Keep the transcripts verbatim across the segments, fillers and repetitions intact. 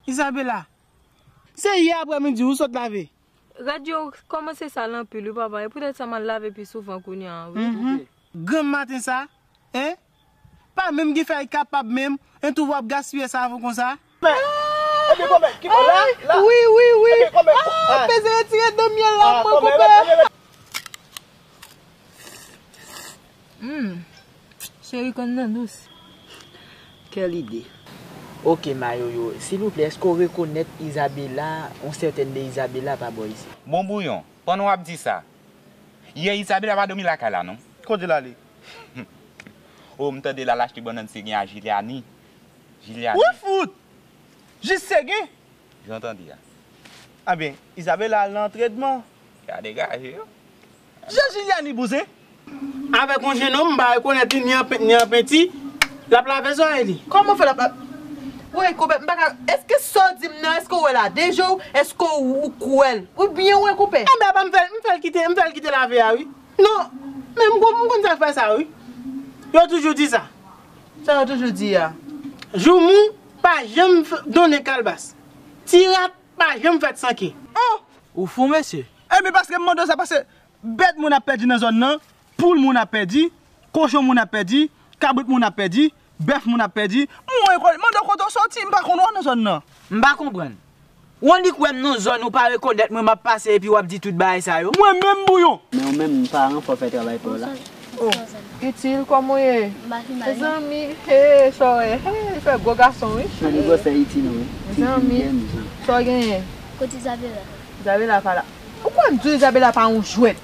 Isabela, se yè aprèmidi ou sot lave. Rad yo kòmanse sal anpil wi papa, e poutèt sa m al lave pi souvan kounye a wi. Mhm. Granm maten sa, en? Pa menm gen fèy kapab menm, en tou w ap gaspiye savon konsa. Ebyen kòmè, ki bò la? La. Wi, wi, wi. Ebyen kòmè. Ah, peze retire dan myèl la, mwen koupe. Hmm. Cheri, konn nan dous. Quelle idée? Ok, Mayoyo, silvouplè, èske w rekonèt Isabela, yon sètèn de Isabela pa bò isit? Bon Bouyon, pandan w ap di sa, yè Isabela pa dòmi lakay la, non? Kote l ale? O, m tande l al achte bannann Segen a Jilyani. Jilyani. Wi fout! Jis Segen? Jan w tande a. Ebyen, Isabela al nan antrenman. Ya degaje yo. Jan Jilyani bouzen. Avèk yon jennonm m pa rekonèt li ni an pent ni an penti, l ap lave zòrèy li. Kòman fè l ap la-, woy, konpè, m pa ka, èske sa w di m nan, èske w wè l a de je w, èske w, ou kwè l? Ou byen wè, konpè? Enben, apa m fè, m fè l kite, m fè l kite lave a, wi. Non, men m konn, m konn sa k fè sa, wi. Yo toujou di sa. Sa yo toujou di a? Joumou pa janm f-, donnen kalbas. Ti rat pa janm fèt san ke. Oh! Ou fou, mesye. Enben, paske m mande w sa, paske bèt moun ap pèdi nan zòn nan, poul moun ap pèdi, kochon moun ap pèdi, kabrit moun ap pèdi, bèf moun ap pèdi. Mwen, mande w kote w soti, m pa konn w nan zòn nan. M pa konprann. Ou annik wè m nan zòn ou pa rekonèt mwen, m ap pase epi w ap di tout bagay sa yo? Mwen menm, Bouyon! Men ou menm, paran, fò w fè travay pa w la. Oh, Itil, kòman w ye? Mezanmi, hey, sa w ye? Hey, li fè gwo gason, wi. Nan li gwosè Itil, wi. Mezanmi, sa w genyen? Kote Izabela? Izabela pa la. Ou kwè m di w Izabela pa yon jwèt?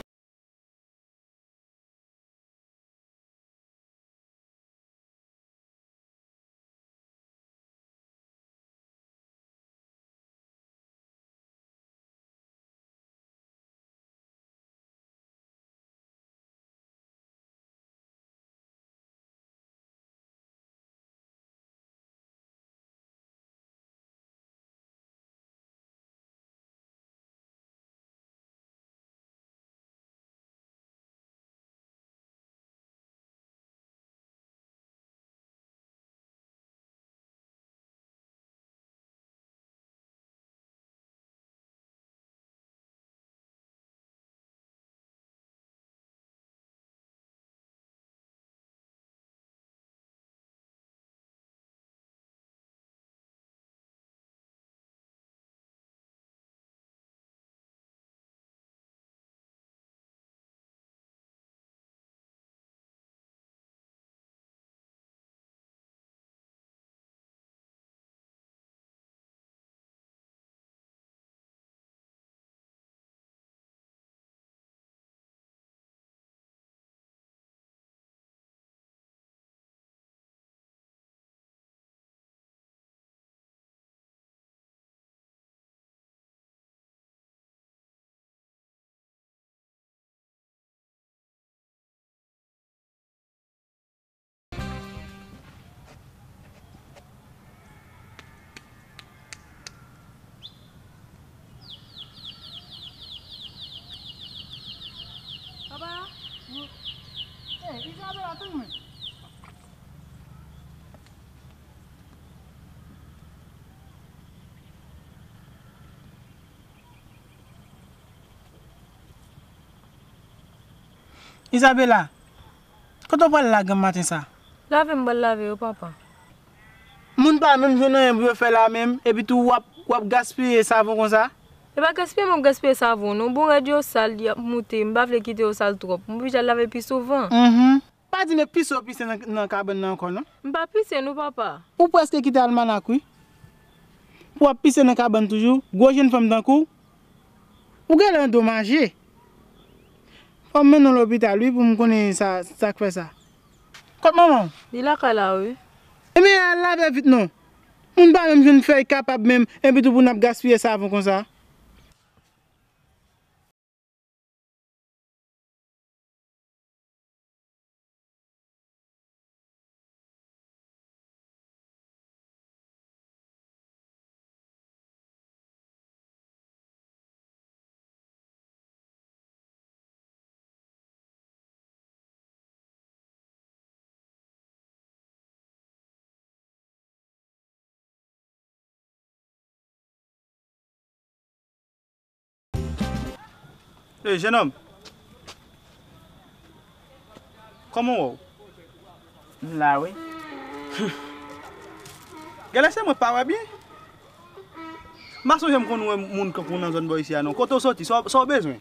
Papa, eh, Izabela, tann mwen. Izabela, kote w pral la granm maten sa? Lave m pral lave yo, papa. Moun pa menm jwenn anyen pou yo fè la menm, epi tou w ap, w ap gaspiye savon konsa? E pa gaspiye m ap gaspiye savon, non. Bon, rad yo sal, y ap moute, m pa vle kite yo sal twòp. M oblije al lave pi souvan. Mhm. Pa di men pise w pise nan, nan kabann nan ankò, non. M pa pise, non, papa. Ou prèske kite almanak, wi. Pou w ap pise nan kabann toujou, gwo jèn fanm tankou w, ou genlè andomaje. Fò m mennen w lopital, wi, pou m konnen sa, sa k fè sa. Kot manman w? Li lakay la, wi. Ebyen, al lave vit, non. Moun pa menm jwenn fèy kapab menm, epi tou pou n ap gaspiye savon konsa. Ey, jenòm. Kòman w wè w? M la, wi. Genlè se mwen pa wè byen. M pa sonje m konn wè moun kankou nan zòn bò isi a, non. Kote w soti? Sa w, sa w bezwen?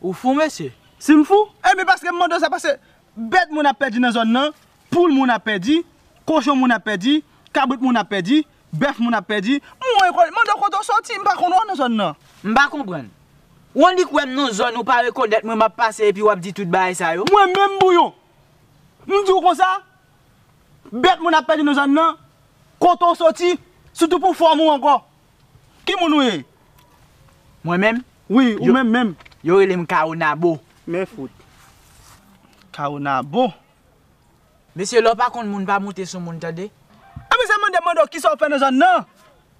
Ou fou, mesye? Si m fou? Ebyen, paske m mande w sa, paske bèt moun ap pèdi nan zòn nan, poul moun ap pèdi, kochon moun ap pèdi, kabrit moun ap pèdi, bèf moun ap pèdi. Mwen, mande w kote w soti, m pa konn wè w nan zòn nan. M pa konprann. Ou annik wè m nan zòn, ou pa rekonèt mwen, m ap pase epi w ap di tout bagay sa yo? Mwen menm, Bouyon, m di w konsa, bèt moun ap pèdi nan zòn nan, kote w soti, sitou pou fòm ou ankò. Ki moun ou ye? Mwen menm? Wi, ou menm menm. Yo rele m Kawonabo. Men fout. Kawonabo. Mesye, lè w pa konn moun, pa moute sou moun, tande? A, mesye, mande, mande w, kisa w fè nan zòn nan?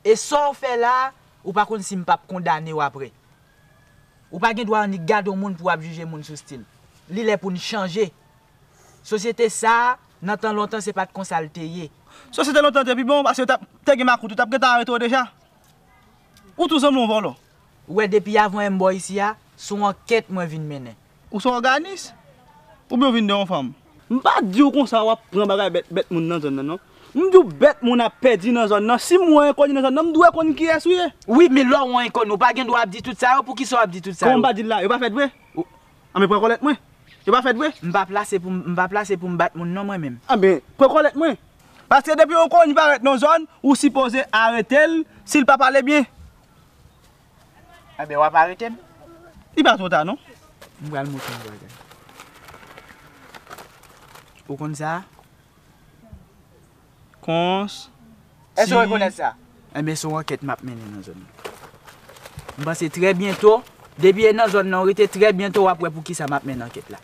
E sa w fè la, ou pa konn si m p ap kondane w apre. Ou pa gen dwa annik gade yon moun pou w ap jije moun sou stil. Li lè pou n chanje. Sosyete sa a, nan tan lontan, se pa t konsa l te ye. Sosyete lontan te pi bon, paske yo t ap, te gen makout, yo t ap gentan arete w deja. Ou tou sanble yon vòlò. Ou wè, depi avan m bò isi a, se yon ankèt mwen vin mennen. Ou se yon òganis? Oubyen w vin de yon fanm? M pa di w konsa w ap pran bagay bèt, bèt moun nan zòn nan, non. M di w bèt moun ap pèdi nan zòn nan. Si m wè yon enkoni nan zòn nan, m dwe konn kiyès ou ye. Wi, men lè w wè yon enkoni, ou pa gen dwa ap di tout sa yo. Poukisa w ap di tout sa yo? Kòman m pa di l la? Yo pa fèt vre? Anben, pran kòlèt mwen. Yo pa fèt vre? M pa plase pou m, m pa plase pou m bat moun non, mwen menm. Anben, pran kòlèt mwen. Paske depi yon enkoni parèt nan zòn, ou sipoze arete l si l pa pale byen. Anben, w ap arete m? Li pa twò ta, non. M pral montre yon bagay. Ou konn sa? Kons. Èske w rekonèt sa? Enben, se yon ankèt m ap mennen nan zòn nan. M panse trè byento, depi e nan zòn nan, w rete trè byento, w ap wè poukisa m ap mennen ankèt la.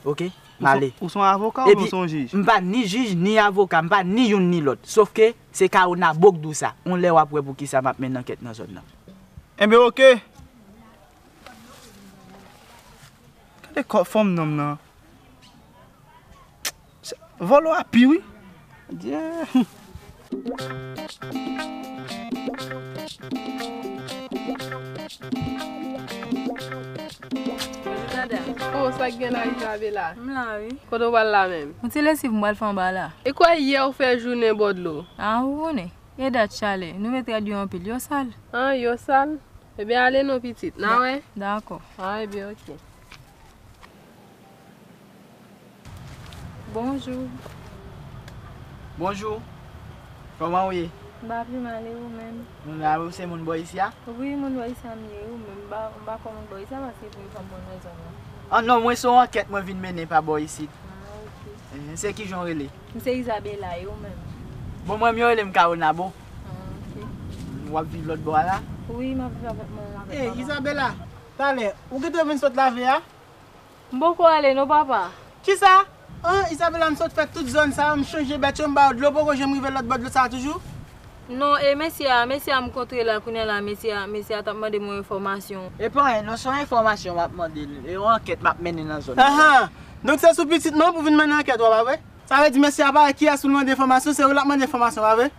Oke? M ale. Ou se yon avoka oubyen ou se yon jij? Epi, m pa ni jij, ni avoka, m pa ni youn ni lòt. Sòf ke se Kawonabo k di w sa. Yon lè w ap wè poukisa m ap mennen ankèt nan zòn nan. Enben, oke. Gade kò fòm nonm nan. Vòlò a pi wi. Adye. Bonjou, dada. Oh, sa k gen la, Isabela? M la, wi. Kote w pral la menm? Yon ti lesiv m pral fè anba la. E kwè yè ou fè jounen bò dlo? A, ou konnen. E dat chalè. Nou met rad yo anpil. Yo sal. An, yo sal? Ebyen, ale non, pitit. N a wè. Dakò. A, ebyen, oke. Bonjou. Bonjou. Kòman w ye? M pa pi mal, e ou menm? M la, ou se moun bò isi a? Wi, moun bò isi a m ye, ou menm? M pa, m pa kò moun bò isi a, paske pou m fè m konnen zòn nan. An non, mwen se yon ankèt mwen vin mennen pa bò isit. A, oke. Enhen, se kijan w rele? M se Isabela, e ou menm? Bon, mwen, yo rele m Kawonabo. A, oke. W ap viv lòt bò a la? Wi, m ap viv avèk manman, avèk papa. Ey, Isabela, talè, ou gentan vin sot lave a? M poko ale non, papa. Kisa? An, Isabela, m sot fè tout zòn sa a, m chanje bèt yo, m ba yo dlo, poko janm rive lòt bò dlo sa a toujou? Non, e mesye a, mesye a m kontre la, kounye a la, mesye a, mesye a t ap mande m yon enfòmasyon. E pa anyen, non, se yon enfòmasyon w ap mande l, e yon ankèt m ap mennen nan zòn nan. Ahan! Donk se sou pitit mwen pou vin mennen ankèt, w a pa vre? Sa vle di mesye a pa wè kiyès pou l mande enfòmasyon, se ou l ap mande enfòmasyon, pa vre?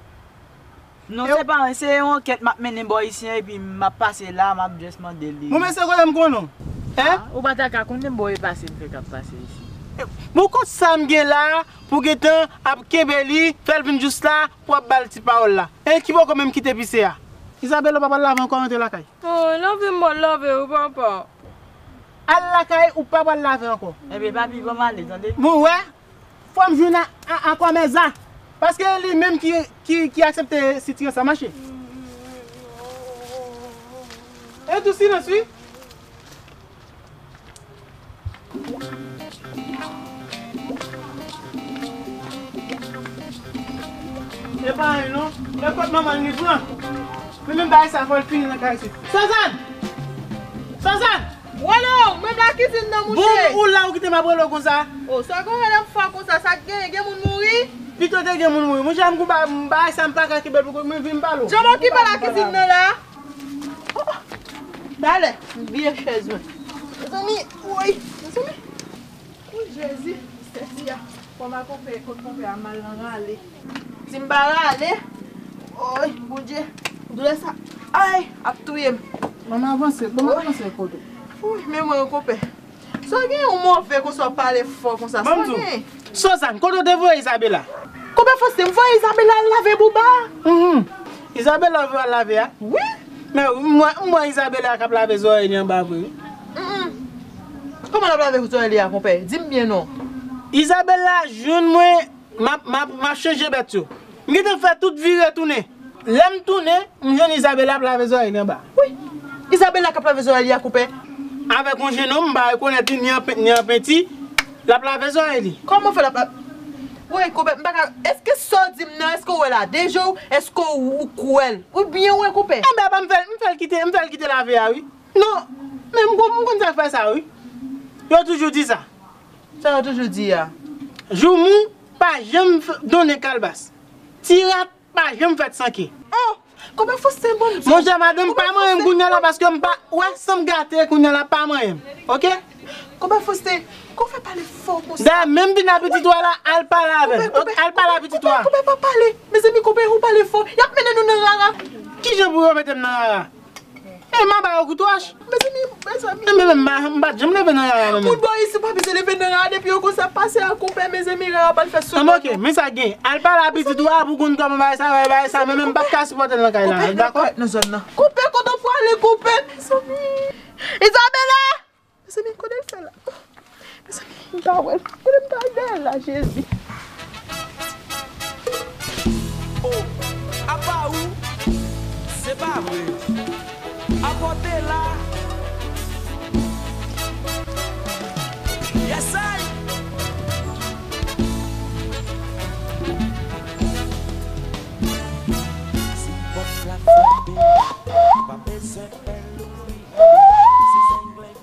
Non, se pa anyen, se yon ankèt m ap mennen bò isi a, epi m ap pase la, m ap just mande li. Bon, mesye, kote m konnen w? Hein? A, ou pa ta ka konnen m bò e pase m fèk ap pase isi. Bon, kont sa m gen la a, pou gentan ap kenbe li, fè l vin jous la, pou ap ba l ti pawòl la. E ki bò kò menm kite pise a? Isabelle, ou pa pral lave ankò, rantre lakay. Oh, lave m, mwen lave ou, papa. Al lakay, ou pa pral lave ankò. Enben, papi, ban m ale, tande? Bon, wè, fò m jwenn a, a, a kòmèsa. Paske li menm ki, ki, ki aksepte sitiyasyon sa mache. E tou silans, wi. E pa anyen non. E kot manman li pran. Men menm bagay sa fò l fini nan kay isit. Suzanne! Suzanne! Wolo, mwen m lakizin nan, mouche. Bon, ou la ou kite m ap rele w konsa. Oh, sa gon rele m fò konsa, sa k genyen, gen moun mouri? Pito te gen moun mouri. Mouche, m gon ba-, m bagay sa m pa ka kenbe l pou mwen vin pale w. Jan m okipe lakizin nan la. Talè, m vire chèz mwen. Mezanmi, woy, mezanmi. Woy, Jezi, sèti a. Kòman konpè, kot konpè a mal nan rale. Si m pa rale, woy, Bondye, doulè sa, ay, ap touye m. Kòman avanse, kòman avanse, kote? Wi, men mwen, konpè. Sa w gen yon move konsa, w pale fò konsa? Sa w gen? Suzanne, kote w te voye Isabella? Konpè Faustin, m voye Isabella al lave bouba. Mhm. Isabella w voye al lave a? Wi. Men m wè, m wè Isabella k ap lave zòrèy li anba vre, wi. Mm-mm. Kòman l ap lave zòrèy li a, konpè? Di m byen non. Isabella jwenn mwen, m ap, m ap, m ap chanje bèt yo. M gentan fè tout vire tounen. Lè m tounen, m jwenn Isabella ap lave zòrèy li anba. Wi. Isabella k ap lave zòrèy li a, konpè. Avèk yon jenòm, m pa rekonèt li ni an pen-, ni an penti, l ap lave zòrèy li. Kòman fè l ap la-, wi, konpè, m pa ka, èske sa w di m nan, èske w wè l a de je w, èske w, ou kwè l? Oubyen w wè, konpè? Enben, apa m fè l, m fè l kite, m fè l kite lave a, wi. Non, men m konn, m konn sa k fè sa, wi. Yo toujou di sa. Sa yo toujou di a? Joumou pa janm f-, donnen kalbas. Ti rat pa janm fèt san ke. Oh, konpè Faustin, bon, m di w. Monchè, madanm, pa manyen m kounye a la paske m pa, wè, san m gate kounye a la, pa manyen m. Oke? Konpè Faustin, kòman w fè pale fò konsa? Dayè, menm vin a pitit ou a la, al pale avè l. Konpè, konpè, al pale a pitit ou a. Konpè, konpè, pa pale. Mezanmi, konpè, ou pale fò. Y ap mennen nou nan rara. Kijan pou yo mete m nan rara? E m aba yo kout wòch. Mezanmi, mezanmi. E men, men, m pa, m pa t janm leve nan rara, men. Moun bò isi pa bezwen leve nan rara depi yo konsa pase a konpè, mezanmi, rara pral fè sou. Anben, oke, men sa gen. Al pale a pitit ou a pou konn kòman bagay sa, bagay sa, men, men m p ap ka sipòte l nan kay la, dakò? Konpè, nan zòn nan. Konpè, kote w prale, konpè, mezanmi. Isabella! Mezanmi, kote l fè la? Oh, mezanmi, m ta wè l. Kote m ta wè l la, Jezi? Oh, apa ou? Se pa vre. Apòte la. Yes, I. Si pòt la frape, pa bezwen fè louvri. Si zenglen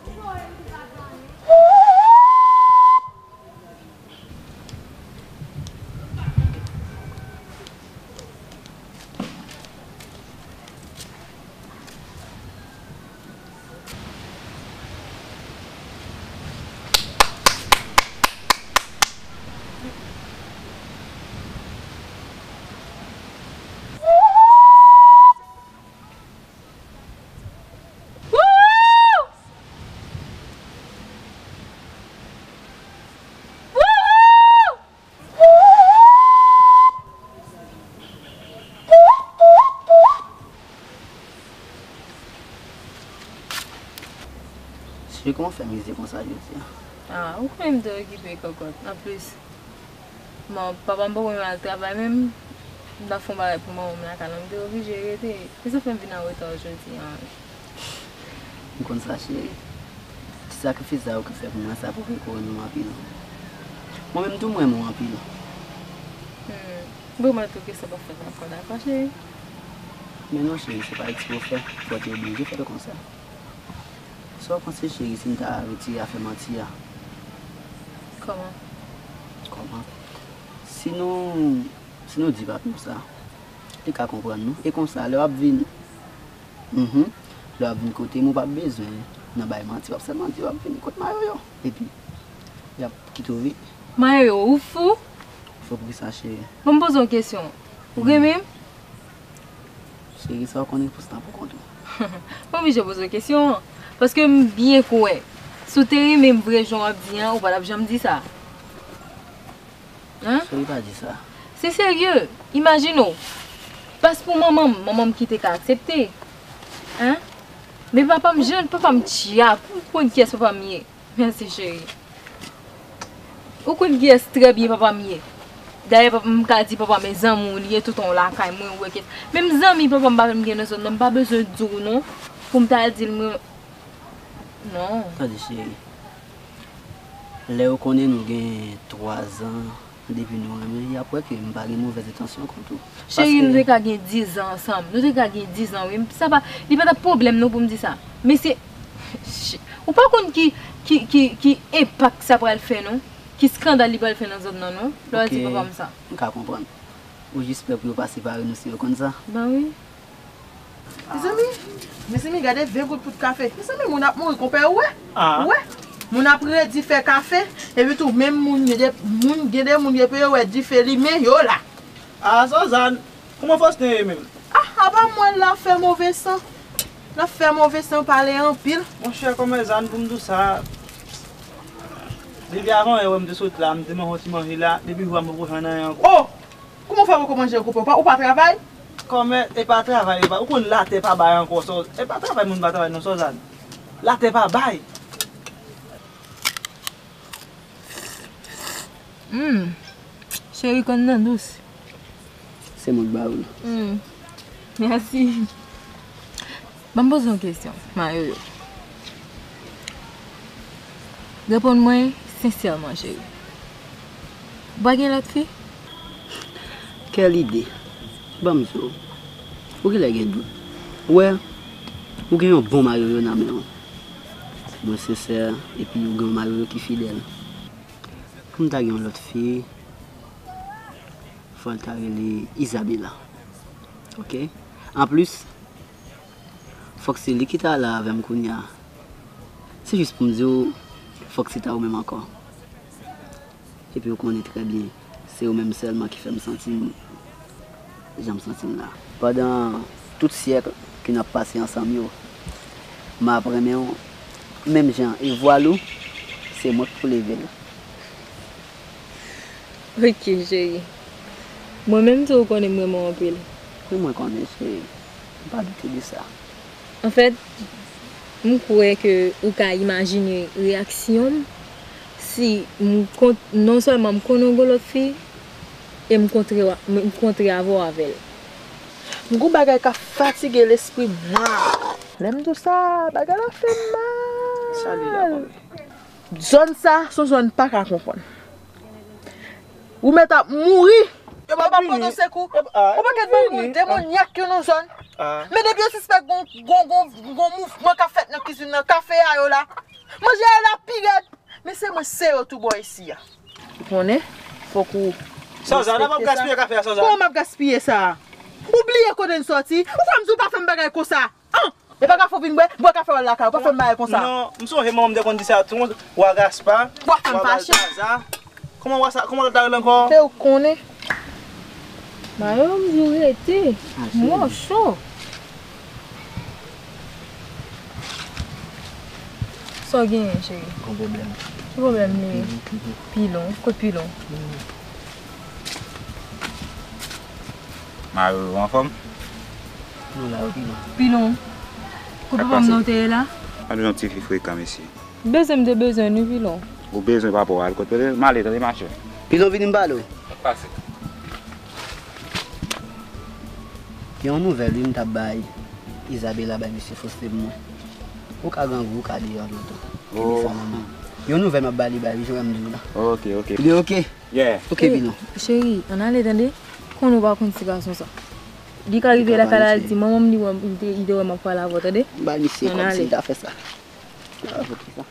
Cheri, kòman w fè mize konsa jodi a? Ah, ou konnen m te okipe, kòkòt. Anplis, bon, papa m poko menm al travay menm. M t ap fè yon bagay pou manman m lakay la, m te oblije rete. Se sa fè m vin an reta jodi a. M konn sa, cheri. Ti sakrifis sa yo ki w fè pou mwen, sa pwouve ke w renmen m anpil. Mwen menm tou, m renmen w anpil. Hmm. Vrèman tou, ke sa p ap fèt ankò, dakò, cheri? Men non, cheri, se pa ekspre w fè, fò w te oblije fè l konsa. Sa w panse, cheri, si n ta retire afè manti a? Kòman? Kòman? Si nou, si nou di papi w sa, li ka konprann nou. E konsa, lè w ap vin, mhm, lè w ap vin kote m, ou p ap bezwen nan bay manti, w ap sèlman di w ap vin kot mayo yo. Epi, y ap kite w vini. Mayo yo, ou fou? Fou poukisa, cheri? Bon, m poze w kesyon. Ou renmen m? Cheri, sa w konnen pou se tan pou kont ou. M oblije poze w kesyon an. Paske m byen kwè, si w te renmen m vre jan w ap di an, ou pa t ap janm di sa. Hein? Cheri, pa di sa. Se serye. Imajine w. Pas pou manman m, manman m ki te ka aksepte. Hein? Men papa m, jan papa m djab, ou konn kiyès papa m ye. Mèsi, cheri. Ou konn kiyès trè byen papa m ye. Dayè, papa m ka di papa m e zanmi w li ye, toutan w lakay mwen, ou wè kiyès. Menm zanmi papa m pa menm gen nan zòn nan, m pa bezwen di w non, pou m ta di l mwen, non. Tande, cheri. Lè yo konnen nou gen twa zan, depi nou renmen, y ap wè ke m pa gen movèz entansyon kont ou. Cheri, nou te ka gen diz an ansanm. Nou te ka gen diz an, wi. Sa pa, li pa t ap pwoblèm non pou m di sa. Men se, ou pa konn ki, ki, ki, ki enpak sa pral fè non. Ki eskandal li pral fè nan zòn nan non. Lè w al di papa m sa. Ok, m ka konprann. Ou jis pè pou yo pa separe nou si yo konn sa. Ben wi. Mezanmi, mezanmi, gade ven goud poud kafe. Mezanmi, moun ap mouri, konpè, ou wè? Ah. Ou wè? Moun ap redi fè kafe, epi tou, menm moun, gen de moun, gen de moun, depi yo wè dife limen, yo la. Ah, Suzanne, kòman Faustin ye menm? Ah, apa mwen la fè move san. N ap fè move san pale anpil. Monchè, kòmè Zan, pou m di w sa, depi avan yè wè m te sot la, m te manje yon ti manje la, depi jou a m poko jwenn anyen ankò. Oh! Kòman w fè poko manje ankò, papa? Ou pa travay? Kòmè, e pa travay, e pa, ou konn latè pa bay ankò, sa w, e pa travay moun pa travay non, sa w Zan. Latè pa bay. Hmm. Cheri, konn nan dous. Se mwen k ba ou l. Hmm. Mèsi. Ban m poze yon kesyon, Mayoyo. Reponn mwen sensèman, cheri. Ou pa gen lòt fi? Kèl ide! Ban m di w. Ou genlè gen dout. Ou wè, ou gen yon bon Mayoyo nan men w. Mwen sensè, epi ou gen yon Mayoyo ki fidèl. Pou m ta gen yon lòt fi, fò l ta rele Isabella. Oke? Anplis, fòk se li ki ta la avè m kounye a. Se jis pou m di w, fòk se ta ou menm ankò. Epi ou konnen trè byen, se ou menm sèlman ki fè m santi m jan m santi m la. Pandan tout syèk ke n ap pase ansanm yo, m ap renmen w menm jan e vwal ou, se mwen k pou leve l. Ok, cheri. Mwen menm tou, ou konnen m renmen w anpil. Wi, mwen konnen, cheri. M pa doute de sa. Anfèt, m kwè ke ou ka imajine reyaksyon m si m kont-, non sèlman m konnen w gen lòt fi, e m kontre, m kontre avè w avè l. M gon bagay k ap fatige lespri m. Lè m di w sa, bagay la fè m mal. Sa li la, kòmè? Zòn sa, se yon zòn m pa ka konprann. Ou mèt ap mouri. Yo p ap pote w sekou. Ou pa ket ban moun demonyak yo nan zòn. Men depi yo sispèk gon, gon, gon, gon mouvman k ap fèt nan kizin nan, kafe a yo la. Manje a yo la pi rèd. Men se mwen, se yo tou bò isi a. Ou konnen, fòk ou Sanzan, n ap ap gaspiye kafe a, Sanzan. Kòman m ap gaspiye sa? Ou bliye kote n sòti? Ou kwè m di w pa fè m bagay konsa? An! E pa kafe w vin bwè, bwè kafe w al lakay ou, pa fè m bagay konsa. Non, m sonje manman m te konn di sa tou, wa Gaspa, wa Baltaza. Kòman wa sa, kòman lòt la rele ankò? Se ou k konnen. Mayo m di w rete. Mwen cho. Sa w genyen, cheri? Gon pwoblèm. Ki pwoblèm li ye? Pilon, pilon. Pilon. Kot pilon? Mayo, ou anfòm? Nou la wi, pilon. Pilon. Kot papa m nan w te ye la? Pa bezwen yon ti fi frekan, mesye. Bezwen m te bezwen nou, pilon. Ou bezwen pa pou al kot pete, m ale, tande, machè. Pilon, vini m pale w. Pase. Gen yon nouvèl wi m t ap bay Isabella, bay mesye Faustin pou mwen. Ou ka grangou, ou ka deyò lontan. Kebe sa nan men w. Yon nouvèl m ap ba li bay wi, jan m di w la. Ok, ok. Li ok? Yeah. Ok, vini. Cheri, ann ale, tande. Konnen w pa konn ti gason sa. Li ka rive lakay la, li di manman m li wè m, li te, li te wè m ap pale avè w, tande. M ba misye kòb si l ta fè sa. Ah, ok, sa.